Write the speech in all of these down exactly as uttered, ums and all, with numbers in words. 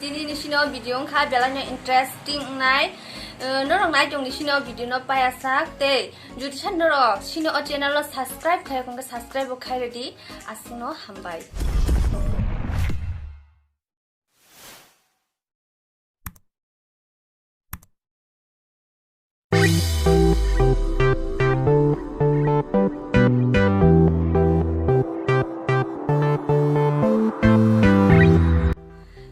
Tini ni sini o video wngkha belai no interesting wngnai. Eh, norok nai tong ni sini o video no paya sak tei jodi san norok sini o channel o subscribe khai wngkha subscribe bo khai redi. Aswk no hambai.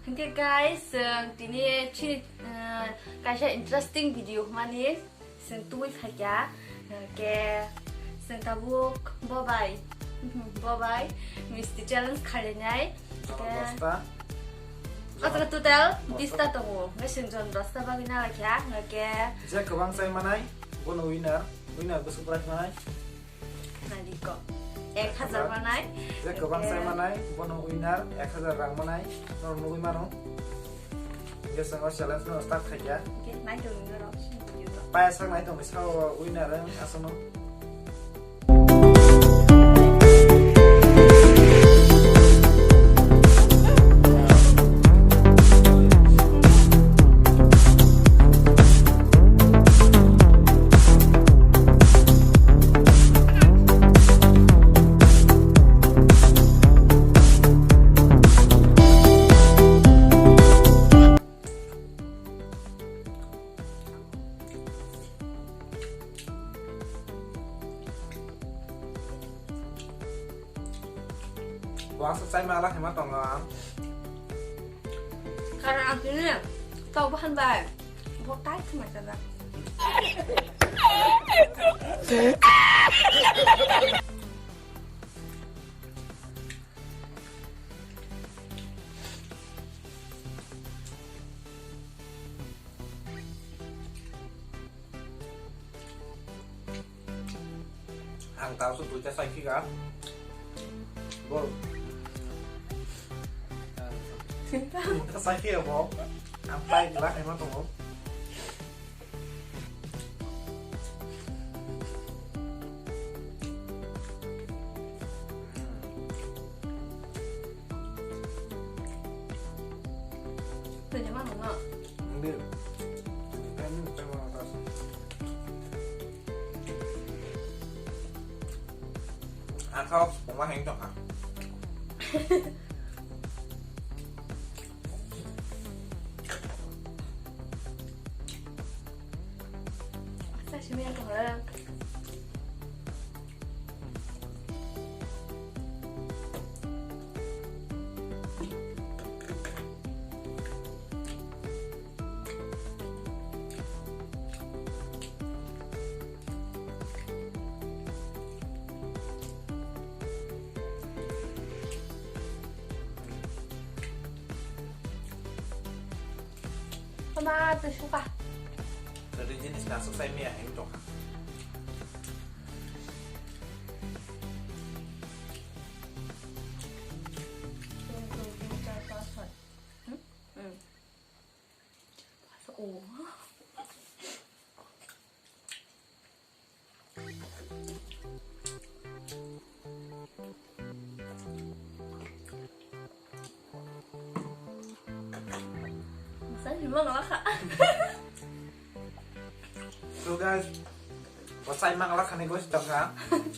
Hingke guys, chwng tini chini, eh, kaisa interesting video hwnmani chwng tubui phaikha, hingke chwng tabuk bobai, bobai misti challenge khainai. Hingke dosta. O jaga total bista tongo, hingke chwng jon dosta bagwi nalaikha, hingke je kwbang chai manai, bono winner, winner bwswk prize manai. Naidi ko. Ek hajar manai. Je kwbang chai manai, bono winner, ek hajar rang manai, norok nugwi mano. Hingke chwng o challenge no start khaikha. Hingke nai tongwi norok sini video no. Paya sak nai tongwi sao winner wng aswkno. Bo aswk chaima ala khaima tongo ang. Karon ang tini tok bahan bai. Bo tai khwmai chajak. Ang tao su duita sai phiga. Bo. Duita sai phiga bo. Ang pai gila khaima tongo. Tanya mana no? Hindi. Hindi, hindi, hindi, hindi. Ang kawak sukuma heng tong ha. Asa simi ang tong ha. Tama tei suka. Tadi jenis nasuk saya mie yang tong. Oh. Saya cuma ngelakak. So guys, bo chai mang la khani guys tong kha.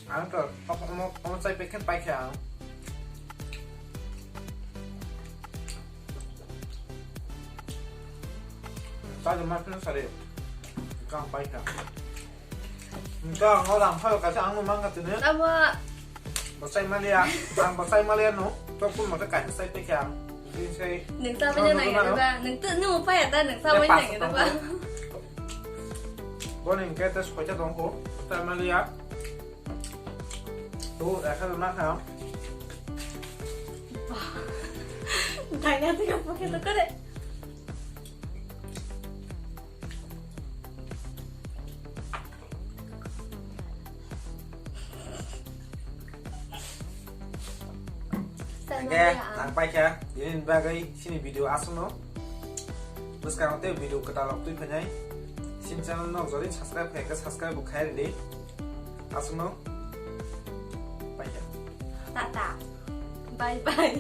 Ang to omo omo chai pekhen pai kha ang. Chai ma pheno sare. Kang pai kha. Kang o lang phalo kaisa ang mang ka tene. Abo. Bo chai malia, ang bo chai malia no. To kun mo ta kaisa chai pekha ang. Nung sa manya nang ya ba? Nung tu nung pa ya ta nung sa manya nang ya ba? Bo nung ke ta soita dong ko. Chai malia. Tu ekha na kha. Thai na tu ka pokhe to kore. Hingke ang paikha, bini bagwi chini video aswkno. Bwskango tei video kwtal rok twi phainai. Chini channel no jodi subscribe khaikhe subscribe bo khai rwdi. Aswkno. Paikha. Tata. Bye bye.